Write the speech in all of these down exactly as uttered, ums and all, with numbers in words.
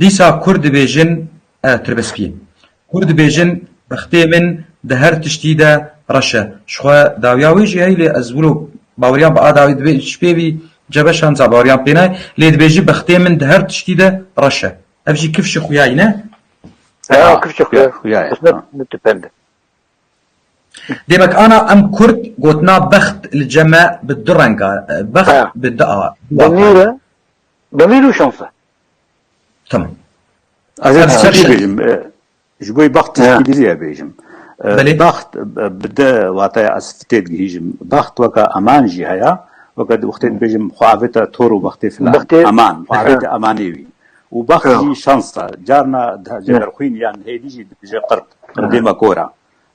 Dîsa Kurd dibêjin, e, tirbespiyê. Kurd dibêjin, bextê min di her tiştî de reş e. Ji xwe dawiya wê jî heye, lê ez wilo baweriyan bi a dawî dibê ji pê vî cebe şansa baweriyan pê nayê. Lê dibêjî, bextê min di her tiştî de reş e. Ev jî kifşi xuya yî ne? Ha, kifşi xuya. Xuya ye. Qismet ha. Min tu pende. Demek ana em Kurd gotina bext li cem me bi du renga, e, bext Ha. bi du a, du Demîr watayê. e, demîr û şans e. Tamam. Ez ê Em tiştekî ser bêjim, e, ji bo bext Ya. tiştekî dizî ye bêjim. E, Belê. Bext, e, bi de wataya ez tê digihîjim. Bext weke eman jî heye, weke di wextê dibêjim xwe avête tor û bextê filan. Bextê Eman, xwe avête emanê wî. Û bext Ya. jî şans e. Carna de-, Ya. cegerxwîn yan hêdî jî dibêje qird. Qirdê me kor e.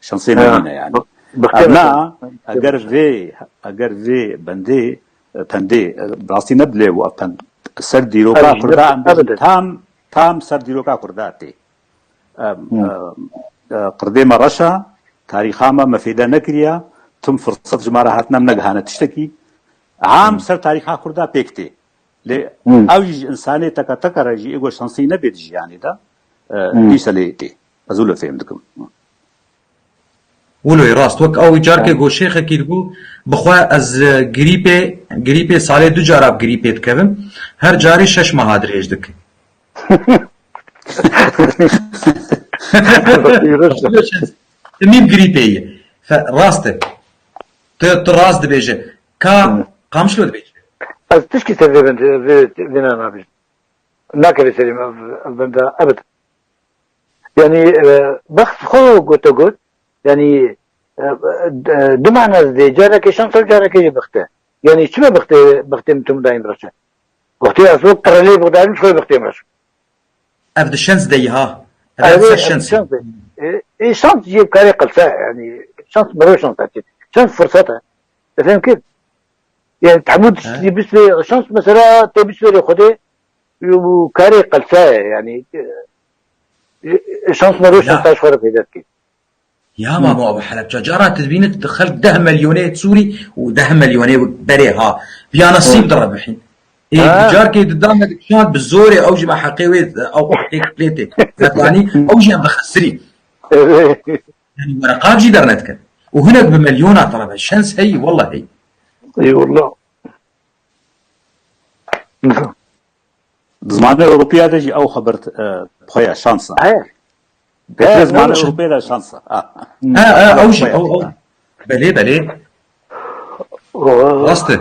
Şansê me Ha. nîne yani. Bextê Em me na, kor. eger vê, eger vê bendê, e, pendê, e, rastî ne dilê û pend. Ser dîroka Kurda em bêjin tam, tam ser dîroka Kurda tê. Em, Hmm. em, e, qirdê me reş e, tarîxa me me fêde nekiriye, tim firsat ji me re hatine em negihane tiştekî. Am Hmm. ser tarîxa Kurda pêk tê. Lê Hmm. ew jî ji insanê teka teka re jî êgo şansî nebê di jiyanê de, e, Hmm. dîsa lê tê. Ez wilo fêm dikim. Wilo ye rast. Wek ew carkê Ha. got şêxekî digot, bi xwe ez, e, grîpê, grîpê salê du cara bi grîpê dikevim. Her carê şeş meha dirêj dikim. Timî bi grîpê ye. Fe-, rast e. Tu, tu rast dibêje. Ka, Hı. Qamişlo dibêje. Ez tişkî ser vê bend-, vê, vêna nabêjim. Nakeve serê min ev, ev benda ebed. Yani, e, bext xwe gote got. Yani, e, e, du mana dê. Careke şans e, careke jî bext e. Yani, çima bextê, bextê min tu min dayîn reş e? Bextê ez wek qirelê bixdarim, ji xwe bextê min reş. Ev di şens de yî ha. Ev Ev ser ê, ev şens e. şans e. E, e, şans jî karê qelse, yani, şans mero şans e. Şans fırsat e. Efendim ki? Yani, hemû He? tiştî bistê, şans mesela tê bistê Xwedê, û karê qelse ye, yani, e, e, şans mero Ya. şans taş xwe re peyda dike. Ya mamo Abu Helebça, cara tu dibînî tu xelk deh milyonê Sûrî û deh milyonê berê ha. Viya nesîb Hı. direbihîn. Ê, Ha. di carkê di dame dikişand bi zorê ew jî me heqê wê, ew heqê lê tê. Vetanî, ew jî em bixesirî. Evet. Yani wereqat jî dernedikin. Û hinek bi milyona direbe. Şens heyî, wallah heyî. Eyvallah. Di zimanê Ewropiya de jî ew xeber, e, xwe ya şans e. He. Pêşî He, zimanê evet. Ewropiya de şans e. Ha. Ha, ha, ew jî, Xwe ya ew, ew. şans e. Belê, belê. Oha. Rast e.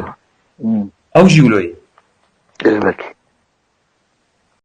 Hmm. Ew jî wilo ye. Elbet.